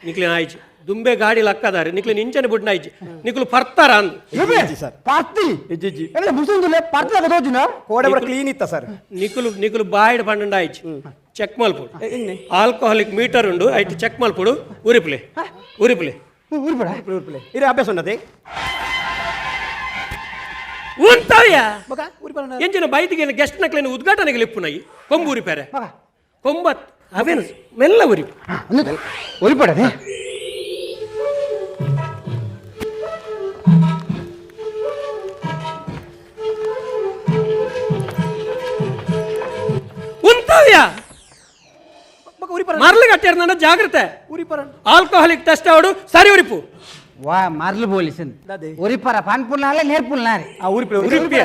ನಿಕ್ಲಿನ ಆಯ್ತು ದುಂಬೆ ಗಾಡಿ ಲಕ್ಕದಾರೆ ನಿಕ್ಲಿನ ಇಂಚನೆ ಬುಡ್ನ ಆಯ್ತು ನಿಕ್ಲು ಪರ್ತಾರ ಅಂದು. ಇಜ್ಜಿ ಸರ್. ಪರ್ತಿ. ಇಜ್ಜಿ. ಎಲ್ಲ ಮುಸುಂದುಲೆ ಪರ್ತದ ತೋಜುನ. ಕೋಡೆ ಬರ ಕ್ಲೀನ್ ಇತ್ತ ಸರ್. ನಿಕುಲು ನಿಕುಲು ಬಾಯ್ಡ್ ಪಂಡ ಆಯ್ತು ಚೆಕ್ ಮಲ್ಪುಡು. ಇನ್ನೆ. ಆಲ್ಕೋಹಾಲಿಕ್ ಮೀಟರ್ ಉಂಡು ಆಯ್ತು ಚೆಕ್ ಮಲ್ಪುಡು ಉರಿಪ್ಲೆ ಉರಿಪ್ಲೆ. ಊರ್ಬೇಡ. ಉರುಪ್ಲೆ ಇರ ಅಭ್ಯಾಸ ಉಂಡದೆ. ಉಂತವ್ಯ ಬೊಕ ಉರಿಪಲ. ಎಂಚಿನ ಬೈದಿಗೆ ಗೆಸ್ಟ್ ನಕ್ಲೇನು ಉದ್ಘಾಟನೆಗೆ ಲಿಪ್ಪುನೈ ಕೊಂಬು ಉರಿಪೇರೆ ಕೊಂಬತ್ ಅವೇನು ಮೆಲ್ಲ ಉರಿಪು. ಉರಿಪಡದೆ ಉಂತವ್ಯ ಉರಿಪರ. ಮರ್ಲು ಕಟ್ಟಿರ್ನ ಜಾಗ್ರತೆ. ಉರಿಪರ. ಆಲ್ಕೋಹಾಲಿಕ್ ಟೆಸ್ಟ್ ಅವಡು ಸರಿ ಉರಿಪು. ವಾ ಮರ್ಲು ಪೊಲೀಸ್. ದಾದೆ? ಉರಿಪರ ಪನ್ಪುಲ್ನಾಲೆ ನೇರ್ಪುಲ್ನಾರೆ. ಆ ಉರಿಪರ. ಉರಿಪಿಯ.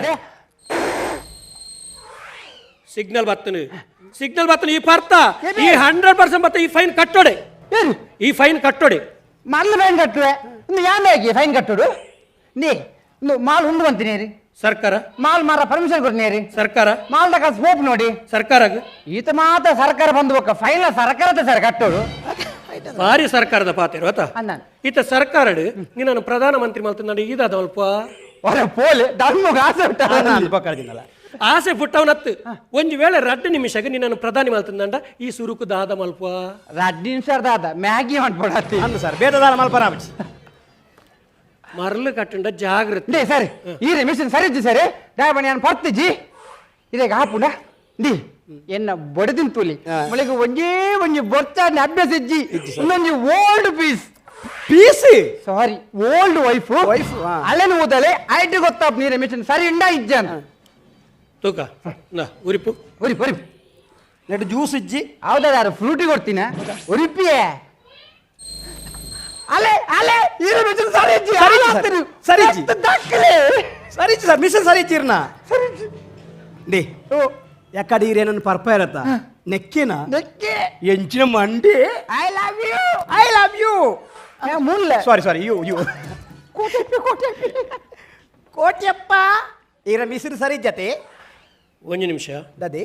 Signal ಬತ್ತನು, signal ಬತ್ತನು. ಈ ಪರ್ತ ಈ 100% ಬತ್ತ. ಈ ಫೈನ್ ಕಟ್ಟೋಡೆ, ಈ ಫೈನ್ ಕಟ್ಟೋಡೆ. ಮರ್ಲು ಫೈನ್ ಕಟ್ಟುವೆ ಇನ್ನು ಯಾಂದಾಗಿ ಫೈನ್ ಕಟ್ಟೋಡು? ನೀ ಇನ್ನು ಮಾಲ್ ಉಂಡು ಬಂತೀನಿ. ಸರ್ಕಾರ ಮಾಲ್ ಮಾರ ಪರ್ಮಿಷನ್ ಕೊಡ್ನೇರಿ. ಸರ್ಕಾರ ಮಾಲ್ ತಕ ಸ್ಕೋಪ್ ನೋಡಿ. ಸರ್ಕಾರ ಈತ ಮಾತ್ರ ಸರ್ಕಾರ ಬಂದು ಬೊಕ್ಕ ಫೈನ್ ಸರ್ಕಾರದ ಸರ್ ಕಟ್ಟೋಡು. ಭಾರಿ ಸರ್ಕಾರದ ಪಾತಿರು ಆತ. ಅಣ್ಣ. ಈತ ಸರ್ಕಾರ ನಿನ್ನನ್ನು ಪ್ರಧಾನ ಮಂತ್ರಿ ಮಲ್ತಂದ ಇದಾದ ಅಲ್ಪ. ಒರೆ ಪೋಲೆ ಧರ್ಮಗ್ ಆಸೆ ಉಂಟಾ? ಬೊಕ್ಕರ್ದಿನಲ್ಲ. ಆಸೆ ಪುಟ್ಟವನತ್ತು ಒಂಜಿ ವೇಳೆ ರಡ್ಡು ನಿಮಿಷಕ್ಕೆ ನಿನ್ನನ್ನು ಪ್ರಧಾನಿ ಮಲ್ತಂದಂಡ ಈ ಸುರುಕು ದಾದ ಮಲ್ಪ. ರಡ್ಡು ನಿಮಿಷ ದಾದ ಮ್ಯಾಗಿ ಮಾಡ್ಬೋಡತ್ತಿ. ಅಂದು ಸರ್ ಬೇಟದಾರ ಮಲ್ಪರ ಆಪುಜಿ. ಮರಳು ಕಟ್ಟಂಡ ಜಾಗ್ರತೆ. They sir ಈ ಮಿಷನ್ ಸರಿ ಇಜ್ಜಿ ಸರ್ ದಾಯಬಣಿ ನಾನು ಪರ್ತಿಜಿ ಇದೇಗ ಹಾಪುಂಡ ದಿ ಎನ್ನ ಬಡದಿನ ತೂಲಿ ಮೊಳಿಗೆ ಒಂಜೇ ಒಂಜಿ ಬೊರ್ಚಾಡ್ನ ಅಭ್ಯಾಸ ಇಜ್ಜಿ. ಇನ್ನೊಂಜಿ old piece piece sorry old wife Wife, ಆ. ಅಲ್ಲೇನು ಓದಲೆ ಐಟ್ ಗೊತ್ತಾಪ್ ನೀರ ಮಿಷನ್ ಸರಿ ಇಂಡ ಇಜ್ಜಾನ. ತೂಕ ನಾ ಉರಿಪು. ಉರಿ ಉರಿ. ನೆಟ್ ಜ್ಯೂಸ್ ಇಜ್ಜಿ. ಹೌದಾ? ಯಾರು ಫ್ರೂಟಿ ಕೊಡ್ತೀನ ಉರಿಪಿಯೇ ಅಲೆ ಅಲೆ ಈರ ಮಿಷನ್ ಸರಿ ಇಜ್ಜಿ. ಸರಿ ಇಜ್ಜಿ ಸರ್. ಸರಿ ಇಜ್ಜಿ. ದಕ್ಕಲೆ. ಸರಿ ಇಜ್ಜಿ ಸರ್, ಮಿಷನ್ ಸರಿ ಇಜ್ಜಿರ್ನ. ಸರಿ ಇಜ್ಜಿ. ಡಿ ಯಾಕಡೆ ಈರೇನನ್ನು ಪರ್ಪ ಇರತ್ತ ನೆಕ್ಕಿನ ನೆಕ್ಕೆ. ಎಂಚಿನ ಮಂಡಿ. I love you. I love you. ಮುಲ್ಲ. Sorry sorry you you. Koteppi Koteppi. Kotyappa ಈರ ಮಿಸಿರು ಸರಿ ಜತೆ. ಒಂಜಿ ನಿಮಿಷ. ದದಿ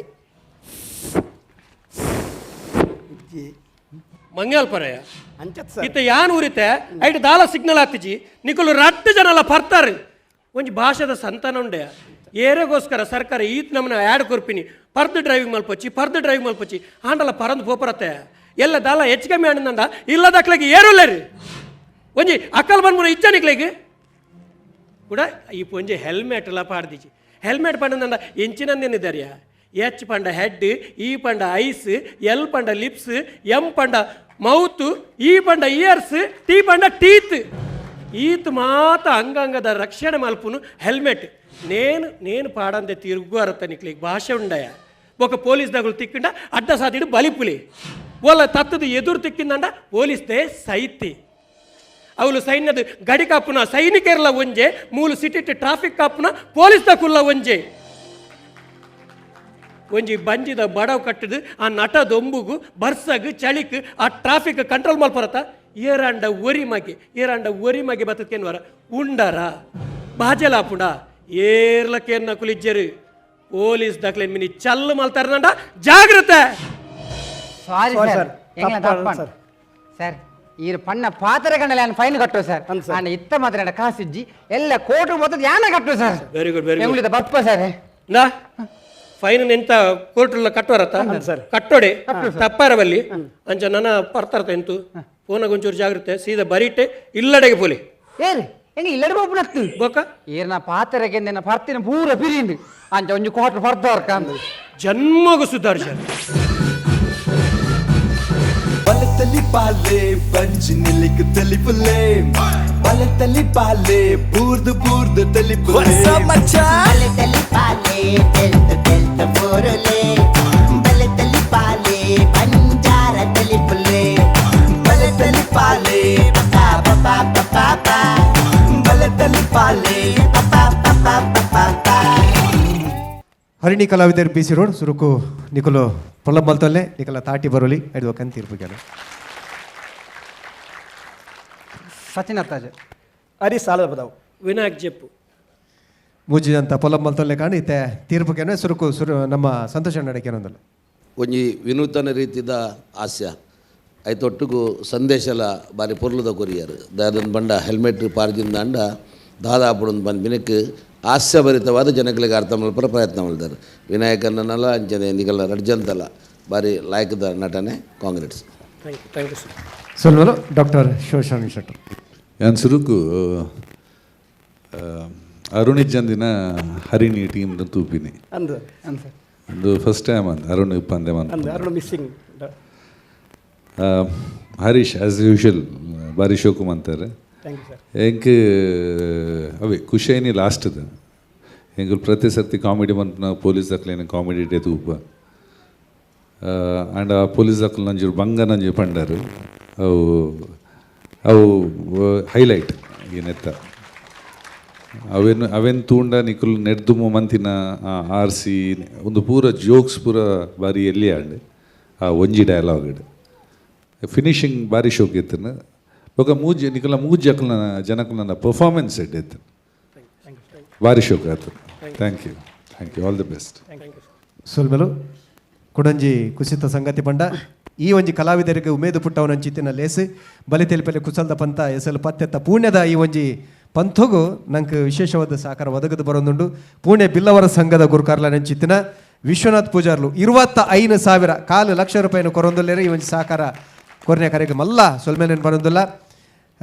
ಮಂಗ್ಯಾಲ್ಪರಯ. ಅಂಚತ್ ಸರ್. ಇತ್ತ ಯಾನ್ ಊರಿತೆ ಐಟ್ ದಾಲ ಸಿಗ್ನಲ್ ಆಗ್ತಿಜಿ ನಿಕುಲು ರಟ್ಟು ಜನ ಅಲ್ಲ ಪರ್ತಾರೆ. ಒಂಜಿ ಭಾಷೆದ ಸಂತಾನ ಉಂಡೆ ಏರೆಗೋಸ್ಕರ ಸರ್ಕಾರ ಈತ್ ನಮ್ಮನ್ನ ಆ್ಯಡ್ ಕೊರ್ಪಿನಿ ಪರ್ದು ಡ್ರೈವಿಂಗ್ ಮಲ್ಪೊಚ್ಚಿ ಪರ್ದು ಡ್ರೈವಿಂಗ್ ಮಲ್ಪೊಚ್ಚಿ ಆಂಡಲ ಪರಂದು ಪೋಪರತ್ತೆ ಎಲ್ಲ ದಾಲ ಹೆಚ್ಚು ಕಮ್ಮಿ ಆಂಡಂದ ಇಲ್ಲದಕ್ಲಗೆ ಏರುಲ್ಲೇರಿ ಒಂಜಿ ಅಕ್ಕಲ್ ಬಂದ್ಮುನ ಇಚ್ಚ ನಿಕ್ಲೆಗ್ ಕೂಡ ಈ ಒಂಜಿ ಹೆಲ್ಮೆಟ್ ಎಲ್ಲ ಪಾಡ್ದಿಜಿ. ಹೆಲ್ಮೆಟ್ ಪಂಡಂದ ಎಂಚಿನಂದೇನಿದ್ದಾರ್ಯಾ? ಎಚ್ ಪಂಡ ಹೆಡ್, ಇ ಪಂಡ ಐಸ್, ಎಲ್ ಪಂಡ ಲಿಪ್ಸ್, ಎಂ ಪಂಡ ಮೌತ್, ಇ ಪಂಡ ಇಯರ್ಸ್, ಟಿ ಪಂಡ ಟೀತ್. ಈತ್ ಮಾತ ಅಂಗಾಂಗದ ರಕ್ಷಣೆ ಮಲ್ಪುನು ಹೆಲ್ಮೆಟ್. ನೇನು ನೇನು ಪಾಡಂದೆ ತಿರುಗು ಅರತ್ತ ನಿಕ್ಲಿಗ್ ಭಾಷೆ ಉಂಡಯ ಬೊಕ ಪೊಲೀಸ್ ದಗಳು ತಿಕ್ಕಿಂಡ ಅಡ್ಡ ಸಾದಿಡು ಬಲಿಪುಲಿ ಓಲ ತತ್ತದ ಎದುರು ತಿಕ್ಕಿಂದಂಡ ಪೊಲೀಸ್ದೇ ಸೈತಿ ಅವಳು ಸೈನ್ಯದ ಗಡಿ ಕಾಪುನ ಸೈನಿಕರ್ಲ ಒಂಜೆ ಮೂಲು ಸಿಟಿ ಟ್ರಾಫಿಕ್ ಕಾಪುನ ಪೊಲೀಸ್ ಕುಲ್ಲ ಒಂಜೆ ಒಂಜಿ ಬಂಜಿದ ಬಡವ್ ಕಟ್ಟದು ಆ ನಟ ದೊಂಬುಗು ಬರ್ಸಗ್ ಚಳಿಕ್ ಆ ಟ್ರಾಫಿಕ್ ಕಂಟ್ರೋಲ್ ಮಲ್ಪರತ ಏರಾಂಡ ಒರಿ ಮಗೆ ಏರಾಂಡ ಒರಿ ಮಗೆ ಬತ್ತకేನ್ವರ ಉಂಡರ ಬಾಜಲಾಪುಂಡ ಏರ್ಲಕ್ಕೇನ್ ನಕುಲಿಜ್ಜರು ಪೊಲೀಸ್ ದಾಖಲೆ ಮಿನಿ ಚಲ್ಲು ಮಲ್ತಾರನಂಡ ಜಾಗ್ರತೆ. Sorry Sorry, sir. sir. ಎಂಗ್ಲ ತಪ್ಪಾದ ತಪ್ಪನ್ sir. Sir ಈರ್ ಪಣ್ಣ ಪಾತ್ರ ಕಂಡಲೆ ನಾನು ಫೈನ್ ಕಟ್ಟು ಸರ್. ಅಂದ್ ಸರ್. ಅಣ್ಣ ಇತ್ತ ಮಾತ್ರ ನನ್ನ ಕಾಸಿಜ್ಜಿ ಎಲ್ಲ ಕೋಟು ಮೊತ್ತ ಯಾನ ಕಟ್ಟು sir. Very good, very good. ಎಂಗ್ಲಿದ ಬಪ್ಪ sir. ನಾ ಫೈನ್ ಎಂತ ಕೋರ್ಟ್ ಕಟ್ಟುವರತ್ತ? ಸರ್. ಕಟ್ಟೋಡೆ ತಪ್ಪಾರವಲ್ಲಿ ಅಂಚ ನನ್ನ ಪರ್ತಾರ್ತ ಎಂತು ಫೋನಾಗ ಒಂಚೂರು ಜಾಗ್ರತೆ ಸೀದಾ ಬರೀಟೆ ಇಲ್ಲಡೆಗೆ ಪೋಲಿ. ಏರಿ ಎಂಗ್ ಇಲ್ಲಡೆ ಒಬ್ಬನತ್ತು. ಬೊಕ ಏರ್ನ ಪಾತ್ರಕ್ಕೆ ನಿನ್ನ ಪರ್ತಿನ ಪೂರ ಪಿರಿಂಡು ಅಂಚ ಒಂಜಿ ಕೋಟು ಪರ್ದವರ್ಕ ಅಂದು. ಜನ್ಮಗು ಸುಧಾರ್ಶ. ಬಲತಲಿ ಪಾಲೆ ಬಂಜಿ ನಿಲಿಕ್ ತಲಿಪುಲೆ ಬಲತಲಿ ಪಾಲೆ ಬೂರ್ದು ಬೂರ್ದು ತಲಿಪುಲೆ. ಬಲೆ ತಲಿ ಪಾಲೆ ತೆಲ್ತ ತೆಲ್ತ ಬೋರುಲೆ ಬಲೆ ತಲಿ ಪಾಲೆ ಬಂಜಾರ ತಲಿಪುಲೆ ಬಲತಲಿ ಪಾಲೆ ಪಾ ಪಾ ಪಾ ಪಾ ಪಾ ಬಲತಲಿ ಪಾಲೆ ಪಾ ಪಾ ಪಾ ಪಾ ಪಾ. ಹರಿಣಿ ಕಲಾವಿದರು B C road ಸುರುಕು ನಿಕುಲು ಪೊಳ್ಳಂಬಲ್ತಲ್ಲೇ ನಿಕಲ ತಾಟಿ ಬರೋಲಿ ಐದು ತೀರ್ಪು. ಸಚಿನ್ ಅತ್ತಾಜ್ ಅರಿ ಸಾಲದ ಬದಾವು. ವಿನಾಯಕ್ ಜೆಪ್ಪು. ಮೂಜಿದಂತ ಪೊಲಂಬಲ್ತಲ್ಲೇ ಕಾಣಿ ಇತ್ತೆ ತೀರ್ಪುಗೆನ ಸುರುಕು ಸುರು ನಮ್ಮ ಸಂತೋಷ ನಡಕೇನೊಂದಲ್ಲ. ಒಂಜಿ ವಿನೂತನ ರೀತಿದ ಹಾಸ್ಯ ಐತೊಟ್ಟುಗು ಸಂದೇಶಲ ಬಾರಿ ಪೊರ್ಲುದ ಕೊರಿಯರ್ ದಾದನ್ ಬಂಡ ಹೆಲ್ಮೆಟ್ ಪಾರ್ಜಿಂದ ಅಂಡ ದಾದಾಪುಡೊಂದು ಬಂದ್ ಹಾಸ್ಯಭರಿತವಾದ ಜನಗಳಿಗೆ ಅರ್ಥ ಮಲ್ಪರ ಪ್ರಯತ್ನ ಮಲ್ದಾರ್ ವಿನಾಯಕಣ್ಣನಲ ಅಂಚನೆ ನಿಗಲ ರಡ್ಜಂತಲ ಬಾರಿ ಲಾಯಕದ ನಟನೆ. Congrats. Thank you, thank you sir. ಸೊಲ್ವಲು doctor Shivasharana Shettar. ಯಾನ್ ಸುರುಕು ಅರುಣಿಜ್ಜಂದಿನ ಹರಿಣಿ ಟೀಮ್ ತೂಪಿನಿ. ಅಂದು. ಅಂದ್ ಸರ್. ಒಂದು ಫಸ್ಟ್ ಟೈಮ್ ಅಂದ್ ಅರುಣ್ ಇಪ್ಪಂದೆ. ಅಂದು Arun missing. Harish as usual ಬಾರಿ ಶೋಕು ಅಂತಾರೆ. Thank you sir. ಎಂಕ್ ಅವೇ ಖುಷಿಯಾಯಿನಿ ಲಾಸ್ಟ್ದು ಎಂಕುಲು ಪ್ರತಿ ಸರ್ತಿ ಕಾಮಿಡಿ ಮನ್ಪುನ ಪೊಲೀಸ್ ದಕ್ಲೇನ ಕಾಮಿಡಿ ಡೇ ತೂಪ. And ಆ ಪೊಲೀಸ್ ಅಕುಲು ನಂಜೂರು ಬಂಗ ನಂಜು ಪಂಡರು ಅವು ಅವು ಹೈಲೈಟ್ ಈ ನೆತ್ತ ಅವೇನು ಅವೇನು ತೂಂಡ ನಿಕುಲು ನೆಡ್ದುಮು ಮಂತಿನ ಆರ್ ಸಿ ಒಂದು ಪೂರ ಜೋಕ್ಸ್ ಪೂರ ಬಾರಿ ಎಲ್ಲಿ ಆಂಡ್ ಆ ಒಂಜಿ ಡೈಲಾಗ್ ಫಿನಿಶಿಂಗ್ ಬಾರಿ ಶೋಕ್ ಇತ್ತನ. ಬೊಕ ಮೂಜಿ ನಿಕುಲ ಮೂಜಿ ಅಕಲ್ನ ಜನಕುಲ್ನ ಪರ್ಫಾರ್ಮೆನ್ಸ್ ಎಡ್ಡೆ ಇತ್ತು, ಬಾರಿ ಶೋಕ್ ಆತು. Thank you, thank you, all the best. ಸೊಲ್ಮೆಲು ಕುಡಂಜಿ ಕುಸಿತ ಸಂಗತಿ ಪಂಡ ಈ ಒಂಜಿ ಕಲಾವಿದರಿಗೆ ಉಮೇದು ಪುಟ್ಟವನಂಚಿತ್ತಿನ ಲೇಸ್ ಬಲಿ ತೆಲಿಪಲೆ ಕುಸಲ್ದ ಪಂತ ಎಸಲು ಪತ್ತೆತ್ತ ಪುಣ್ಯದ ಈ ಒಂಜಿ ಪಂಥಗು ನಂಗೆ ವಿಶೇಷವಾದ ಸಹಕಾರ ಒದಗದು ಬರೋದುಂಡು. ಪುಣೆ ಬಿಲ್ಲವರ ಸಂಘದ ಗುರುಕಾರ್ಲ ನಂಚಿತ್ತಿನ ವಿಶ್ವನಾಥ್ ಪೂಜಾರ್ಲು 25,000 ಕಾಲು ಲಕ್ಷ ರೂಪಾಯಿನ ಕೊರೊಂದುಲ್ಲೇರು ಈ ಒಂಜಿ ಸಹಕಾರ ಕೊರನೆ ಕರೆಗೆ ಮಲ್ಲ ಸೊಲ್ಮೇನೇನು ಬರೋದಿಲ್ಲ.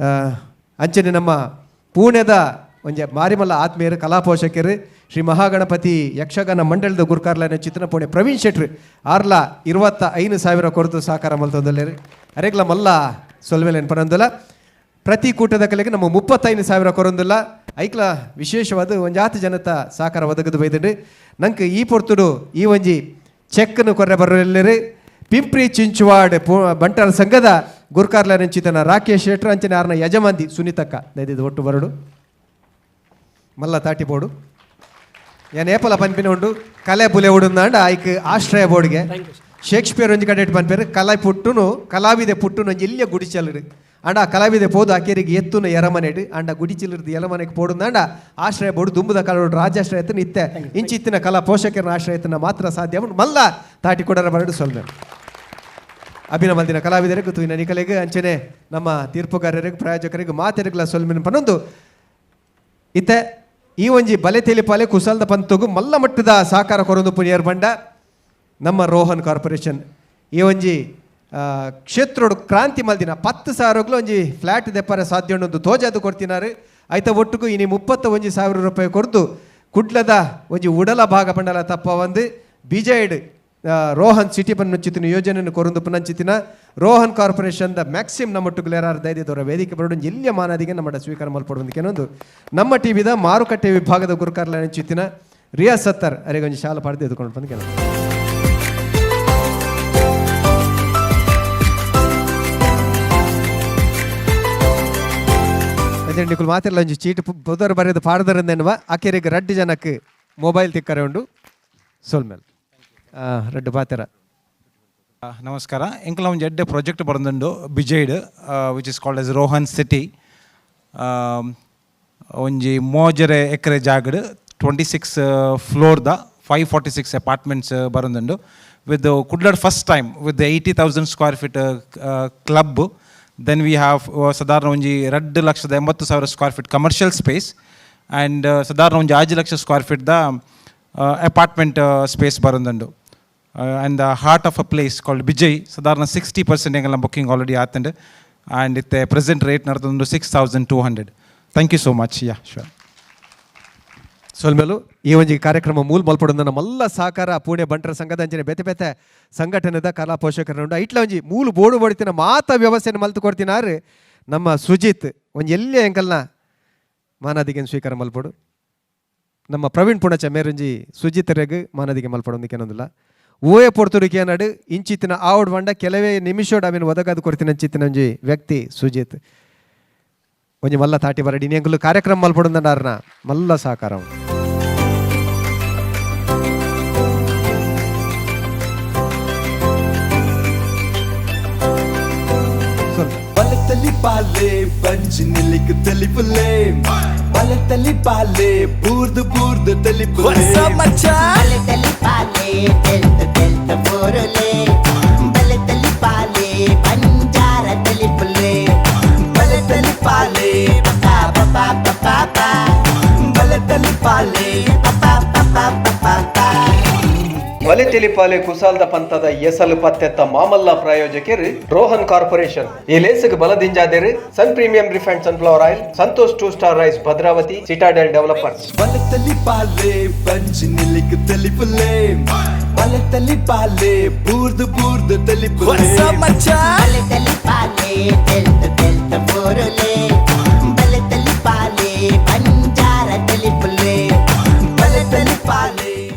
ಅಂಚನೆ ನಮ್ಮ ಪುಣೆದ ಒಂಜಿ ಮಾರಿಮಲ್ಲ ಆತ್ಮೀಯರು ಕಲಾ ಪೋಷಕರು ಶ್ರೀ ಮಹಾಗಣಪತಿ ಯಕ್ಷಗಾನ ಮಂಡಳದ ಗುರುಕಾರ್ಲ ಚಿತ್ರನ ಪುಣೆ ಪ್ರವೀಣ್ ಶೆಟ್ರು ಆರ್ಲ 25,000 ಕೊರತು ಸಹಕಾರ ಮಲ್ತೊಂದುಲ್ಲೇರು ಅರೆಗ್ಲ ಮಲ್ಲ ಸೊಲ್ಮೇಲೇನು ಪನೊಂದುಲ್ಲ. ಪ್ರತಿ ಕೂಟದ ಕಲೆಗೆ ನಮ್ಮ 35,000 ಕೊರೊಂದುಲ್ಲ. ಐಕ್ಲ ವಿಶೇಷವಾದ ಒಂಜಾತಿ ಜನತ ಸಹಕಾರ ಒದಗದು ಬೈದಂಡ್ರಿ. ನಂಗೆ ಈ ಪೊರ್ತುಡು ಈ ಒಂಜಿ ಚೆಕ್ನು ಕೊರ್ರೆ ಬರಲಿರಿ ಪಿಂಪ್ರಿ ಚಿಂಚುವಾಡ್ ಬಂಟರ ಸಂಘದ ಗುರುಕಾರ್ಲ ನಂಚಿತನ ರಾಕೇಶ್ ಶೆಟ್ರು ಅಂಚನೆ ಆರ್ನ ಯಜಮಾಂದಿ ಸುನೀತಕ್ಕ ದಯದಿದ್ದು ಒಟ್ಟು ಬರಡು ಮಲ್ಲ ತಾಟಿ ಬೋಡು ಏನ್ ಏಪಲ ಪನ್ಪಿನ ಉಂಡು ಕಲೆ ಬುಲೆ ಉಡುಂದಾಂಡ ಐಕ್ ಆಶ್ರಯ ಬೋರ್ಡ್ಗೆ ಶೇಕ್ಸ್ಪಿಯರ್ ಒಂಜಿ ಕಡೆ ಪನ್ಪೇರು ಕಲೆ ಪುಟ್ಟುನು ಕಲಾವಿದೆ ಪುಟ್ಟುನು ಒಂಜಿ ಎಲ್ಲಿಯ ಗುಡಿಚಲರು ಅಂಡ ಆ ಕಲಾವಿದೆ ಪೋದು ಅಕೇರಿಗೆ ಎತ್ತುನ ಎರಮನೆಡು ಅಂಡ ಗುಡಿಚಿಲರ್ದು ಎರಮನೆಗೆ ಪೋಡುಂದಾಂಡ ಆಶ್ರಯ ಬೋರ್ಡು ದುಂಬುದ ಕಲೋಡು ರಾಜಾಶ್ರಯ ಎತ್ತನ ಇತ್ತೆ ಇಂಚಿತ್ತಿನ ಕಲಾ ಪೋಷಕರನ ಆಶ್ರಯ ಎತ್ತನ ಮಾತ್ರ ಸಾಧ್ಯ ಉಂಡು. ಮಲ್ಲ ತಾಟಿ ಕೊಡರ ಬರಡು ಸೊಲ್ಮೆ ಅಭಿನಮಲ್ದಿನ ಕಲಾವಿದರಿಗೂ ತುವಿನ ನಿಕಲೆಗೆ ಅಂಚನೆ ನಮ್ಮ ತೀರ್ಪುಗಾರರಿಗೂ ಪ್ರಾಯೋಜಕರಿಗೂ ಮಾತೆರಿಗ್ಲ ಸೊಲ್ಮಿನ ಪನೊಂದು ಇತ್ತೆ ಈ ಒಂಜಿ ಬಲೆ ತೆಲಿಪಾಲೆ ಕುಸಲ್ದ ಪಂತಗು ಮಲ್ಲ ಮಟ್ಟದ ಸಹಕಾರ ಕೊರೊಂದು ಪುನಿಯರ್ ಬಂಡ ನಮ್ಮ ರೋಹನ್ ಕಾರ್ಪೊರೇಷನ್ ಈ ಒಂಜಿ ಕ್ಷೇತ್ರೋಡು ಕ್ರಾಂತಿ ಮಲ್ದಿನ 10,000 ಒಂಜಿ ಫ್ಲಾಟ್ ದೆಪ್ಪರೆ ಸಾಧ್ಯ ಉಂಡು ತೋಜಾದು ಕೊಡ್ತಿನಾರು. ಐತ ಒಟ್ಟುಗು ಇನಿ 31,000 ರೂಪಾಯಿ ಕೊರ್ದು ಕುಡ್ಲದ ಒಂಜಿ ಉಡಲ ಭಾಗ ಪಂಡಲ ತಪ್ಪ ಒಂದು ಬಿಜೈಡ್ ರೋಹನ್ ಸಿಟಿ ಪನ್ನುಂಚಿತ್ತಿನ ಯೋಜನೆಯನ್ನು ಕೊರೊಂದು ಪುನಂಚಿತ್ತಿನ ರೋಹನ್ ಕಾರ್ಪೊರೇಷನ್ the Maxim ನಮ್ಮೊಟ್ಟುಗು ದೈದ್ಯದವರ ವೇದಿಕೆ ಬರೋಡು ಎಲ್ಲಿಯ ಮಾನದಿಗೆ ನಮ್ಮ ಸ್ವೀಕಾರ ಮಲ್ಪಡುವಂದಕ್ಕೇನೊಂದು ನಮ್ಮ ಟಿವಿದ ಮಾರುಕಟ್ಟೆ ವಿಭಾಗದ ಗುರುಕಾರ್ಲ ನಂಚಿತ್ತಿನ ರಿಯಾಜ್ ಸತ್ತರ್ ಅರೆಗೊಂಜಿ ಶಾಲ ಪಾಡ್ದು ಎದ್ಕೊಂಡು ಬಂದು ಕೆಲವು ನಿಕುಲ್ ಮಾತಿರಲ್ಲ ಒಂಜಿ ಚೀಟು ಬುಧರ್ ಬರೆದು ಪಾಡ್ದರೆಂದೆನ್ನುವ ಆಕೆರಿಗೆ ರಡ್ಡು ಜನಕ್ಕೆ ಮೊಬೈಲ್ ತಿಕ್ಕರೆ ಉಂಡು ಸೊಲ್ಮೇಲ್ ರಡ್ಡು ಪಾತೆರ. ನಮಸ್ಕಾರ. ಎಂಕಲ ಒಂಜಿ ಎಡ್ಡೆ ಪ್ರಾಜೆಕ್ಟ್ ಬರಂದುಂಡು ಬಿಜೈಡ್, which is called as Rohan city. ಒಂಜಿ ಮೋಜರೆ ಎಕರೆ ಜಾಗಡ್ 26 ಫ್ಲೋರ್ದ 546 ಅಪಾರ್ಟ್ಮೆಂಟ್ಸ್ ಬರಂದುಂಡು ವಿತ್ ಕುಡ್ಲಡ್ first time with 80,000 square feet club. Then we have ಸಾಧಾರಣ ಒಂಜಿ 2,80,000 square feet commercial space and ಸಾಧಾರಣ ಒಂಜಿ 5 ಲಕ್ಷ ಸ್ಕ್ವೇರ್ ಫೀಟ್ದ ಅಪಾರ್ಟ್ಮೆಂಟ್ ಸ್ಪೇಸ್ ಬರಂದುಂಡು. And the heart of a place called Bejai ಸಾಧಾರಣ 60% ಎಂಗಲ ಬುಕ್ಕಿಂಗ್ ಆಲ್ರೆಡಿ ಆತಂಡು ಆ್ಯಂಡ್ ಇತ್ತೆ present rate ನಡ್ತುಂಡು 6,200. Thank you so much. Yeah sure. ಸೊಲ್ಮೆಲು ಈ ಒಂಜಿ ಕಾರ್ಯಕ್ರಮ ಮೂಲ ಮಲ್ಪಡೊಂದು ಮಲ್ಲ ಸಹಕಾರ ಪುಣೆ ಬಂಟರ ಸಂಘದ ಅಂಚನೆ ಬೇತೆ ಬೇತೆ ಸಂಘಟನೆದ ಕಲಾ ಪೋಷಕರ ಉಂಡು. ಐಟ್ಲ ಒಂಜಿ ಮೂಲ ಬೋಡು ಬಡಿತಿನ ಮಾತ ವ್ಯವಸ್ಥೆಯನ್ನು ಮಲ್ತು ಕೊಡ್ತಿನಾರು ನಮ್ಮ ಸುಜಿತ್ ಒಂಜಿ ಎಲ್ಲಿ ಎಂಕಲ್ನ ಮಾನಾದಿಗೆ ಸ್ವೀಕಾರ ಮಲ್ಪಡು. ನಮ್ಮ ಪ್ರವೀಣ್ ಪುಣಚ ಮೇರೊಂಜಿ ಸುಜಿತ್ ರೆಗ್ ಮಾನಾದಿಗೆ ಮಲ್ಪಡೊಂದಕ್ಕೇನೊಂದಿಲ್ಲ ಓಯೆ ಪೊರ್ತುಡಿಕೆ ನಡು ಇಂಚಿತ್ತಿನ ಆವಡ್ ಬಂಡ ಕೆಲವೇ ನಿಮಿಷೋಡ್ ಆಮೇಲೆ ಒದಗದು ಕೊಡ್ತಿನ ಅಂಚಿತ್ತಿನ ಒಂಜಿ ವ್ಯಕ್ತಿ ಸುಜಿತ್ ಒಂಜಿ ಮಲ್ಲ ತಾಟಿ ಬರಡಿ ಎಂಕುಲು ಕಾರ್ಯಕ್ರಮ ಮಲ್ಪಡೊಂದನಾರ್ನ ಮಲ್ಲ ಸಹಕಾರ ಉಂಡು. ಬಲತಲಿ ಪಾಲೆ ಬಂಚಿ ನಿಲ್ಲಿಕ್ ತೆಲಿಪುಲೆ ಬಲತಲಿ ಪಾಲೆ ಬೂರ್ದು ಬೂರ್ದು ತೆಲಿಪುಲೆ ಬಲೆ ಪಾಲೆ ತೆಲ್ತ ತೆಲ್ತ ಬೋರುಲೆ ಬಲೆ ಪಾಲೆ ಬಂಜಾರ ತೆಲಿಪುಲೆ ಬಲತಲಿ ಪಾಲೆ ಪಾ ಪಾ ಪಾ ಪಾ ಪಾ ಬಲತಲಿ ಪಾಲೆ ಪಾ ಪಾ ಪಾ ಪಾ ಪಾ. ಬಲೆ ತೆಲಿಪಾಲೆ ಕುಸಾಲ್ದ ಪಂತದ ಎಸಲು ಪತ್ತೆತ್ತ ಮಾಮಲ್ಲ ಪ್ರಾಯೋಜಕರು ರೋಹನ್ ಕಾರ್ಪೊರೇಷನ್. ಈ ಲೇಸಿಗೆ ಬಲದಿಂಜಾದೇರು Sun premium refined sunflower oil, Santosh two star rice Bhadravati, Citadel developers. ಬಲತಲಿ ಪಾಲೆ ಬಂಚಿ ನಿಲ್ಲಿಕ್ ತೆಲಿಪುಲೆ ಬಲತಲಿ ಪಾಲೆ ಬೂರ್ದು ಬೂರ್ದು ತೆಲಿಪುಲೆ ಬಲೆ ಪಾಲೆ ತೆಲ್ತ